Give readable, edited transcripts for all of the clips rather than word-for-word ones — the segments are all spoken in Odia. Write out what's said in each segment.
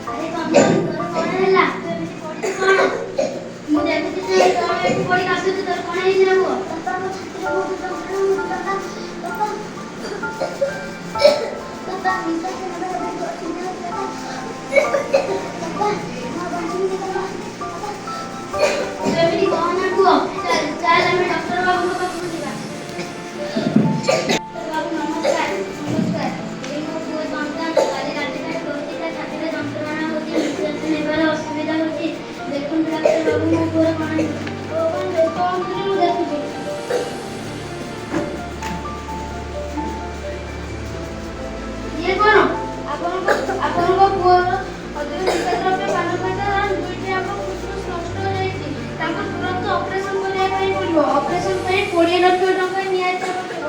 ଆରେ କମଲ, ତୋର କଣ ହେଲା? ତୁ ଏମିତି ପଡ଼ିଛୁ କଣ? ମୁଁ ଦେଖୁଛି ଯେ କଣ ଏଠି ପଡ଼ି କାଶୁଛୁ। ତୋର କଣ ହେଇଛି ନା ପୁଅ? ବାପା, ମୋ ଛାତିରେ ବହୁତ ଯନ୍ତ୍ରଣା ହେଉଛି। ବାପା, ବାପା, ବାପା, ନିଶ୍ୱାସ ନେବାରେ ବହୁତ ଅସୁବିଧା ହେଉଛି। ବାପା, ବାପା, ମୁଁ ଆଉ ବଞ୍ଚିବିନି। ବାପା, ବାପା। ତୁ ଏମିତି କହନା ପୁଅ। ଚାଲ ଚାଲ, ଆମେ ଡକ୍ଟର ବାବୁଙ୍କ ପାଖକୁ ଯିବା। ଡକ୍ଟର ବାବୁ, ନମସ୍କାର। ନମସ୍କାର। ଏଇ ମୋ ପୁଅ ସନ୍ତାନ କାଲି ରାତିଠାରୁ କହୁଛି ତା ଛାତିରେ ଯନ୍ତ୍ରଣା ହେଉଛି, ନିଶ୍ୱାସ ନେବାରେ ଅସୁବିଧା ହେଉଛି। ଦେଖନ୍ତୁ ଡାକ୍ତର ବାବୁ, ମୋ ପୁଅର କଣ ହେଇଛି। ହଉ ଆପଣ ବ୍ୟସ୍ତ ହୁଅନ୍ତୁନି, ମୁଁ ଦେଖୁଛି। ଇଏ କଣ? ଆପଣଙ୍କ ପୁଅର ଅଧିକ ନିଶାଦ୍ରବ୍ୟ ପାନ କରିବା ଦୁଇଟି ଯାକ ଫୁସଫୁସ ନଷ୍ଟ ହୋଇଯାଇଛି। ତାଙ୍କୁ ତୁରନ୍ତ ଅପରେସନ କରିବା ପାଇଁ ପଡ଼ିବ। ଅପରେସନ ପାଇଁ 20 ଲକ୍ଷ ଟଙ୍କା ନିହାତି ଆବଶ୍ୟକ,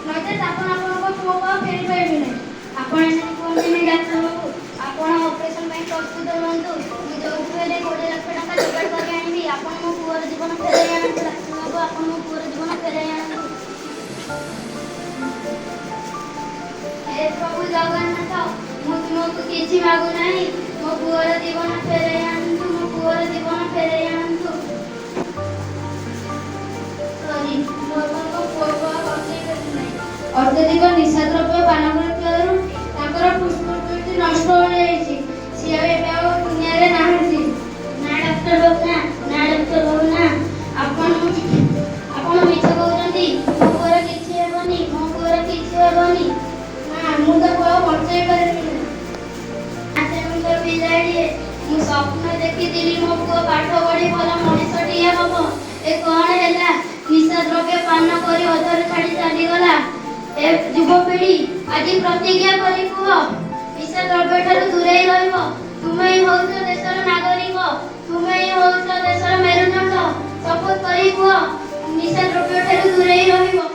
ନଚେତ ଆପଣ ଆପଣଙ୍କ ପୁଅକୁ ଆଉ ଫେରି ପାଇବେ ନାହିଁ। ଆପଣ ଏମିତି କୁହନ୍ତୁନି ଡାକ୍ତର ବାବୁ। ଆପଣ ଅପରେସନ ପାଇଁ ପ୍ରସ୍ତୁତ ରୁହନ୍ତୁ। ମୁଁ ଯୋଉଠୁ ହେଲେ 20 ଲକ୍ଷ ଟଙ୍କା ଯୋଗାଡ଼ କରି ଆଣିବି। ଆପଣ ମୋ ପୁଅର ଜୀବନ ଫେରାଇ ଆଣନ୍ତୁ। ଡାକ୍ତର ବାବୁ, ଆପଣ ମୋ ପୁଅର ଜୀବନ ଫେରାଇ ଆଣନ୍ତୁ। ହେ ପ୍ରଭୁ ଜଗନ୍ନାଥ, ମୁଁ ତୁମକୁ କିଛି ମାଗୁନାହିଁ। ମୋ ପୁଅର ଜୀବନ ଫେରାଇ ଆଣନ୍ତୁ। ମୋ ପୁଅର ଜୀବନ ଫେରାଇ ଆଣନ୍ତୁ। ସରି, ମୁଁ ଆପଣଙ୍କ ପୁଅକୁ ଆଉ ବଞ୍ଚେଇ ପାରିବି ନାହିଁ। ଅତ୍ୟଧିକ ନିଶାଦ୍ରବ୍ୟ ପାନ କରିଥିବାରୁ ତାଙ୍କର ଫୁସଫୁସ ଦୁଇଟି ନଷ୍ଟ ହୋଇଯାଇଛି। ସିଏ ଆଉ ଏବେ ଆଉ ଦୁନିଆରେ ନାହାନ୍ତି। ନା ଡକ୍ଟର ବାବୁ, ନା। ନା ଡକ୍ଟର ବାବୁ, ନା। ଆପଣ ମିଛ କହୁଛନ୍ତି। ମୋ ପୁଅର କିଛି ହେବନି। ମୋ ପୁଅର କିଛି ହେବନି। ନା, ମୁଁ ତାକୁ ଆଉ ବଞ୍ଚେଇ ପାରିବି ନାହିଁ। ତେଣୁ ପିଲାଟିଏ, ମୁଁ ସ୍ୱପ୍ନ ଦେଖିଥିଲି ମୋ ପୁଅ ପାଠ ପଢି ଭଲ ମଣିଷଟିଏ ହବ। ଏ କଣ ହେଲା? ନିଶା ଦ୍ରବ୍ୟ ପାନ କରି ଅଧାରୁ ଛାଡ଼ି ଚାଲିଗଲା। ଏ ଯୁବପିଢ଼ି, ଆଜି ପ୍ରତିଜ୍ଞା କରି କୁହ, ନିଶା ଦ୍ରବ୍ୟ ଠାରୁ ଦୂରେଇ ରହିବ। ତୁମେ ହିଁ ହଉଛ ଦେଶର ନାଗରିକ। ତୁମେ ହିଁ ହଉଛ ଦେଶର ମେରୁଦଣ୍ଡ। ଶପଥ କରି କୁହ, ନିଶା ଦ୍ରବ୍ୟ ଠାରୁ ଦୂରେଇ ରହିବ।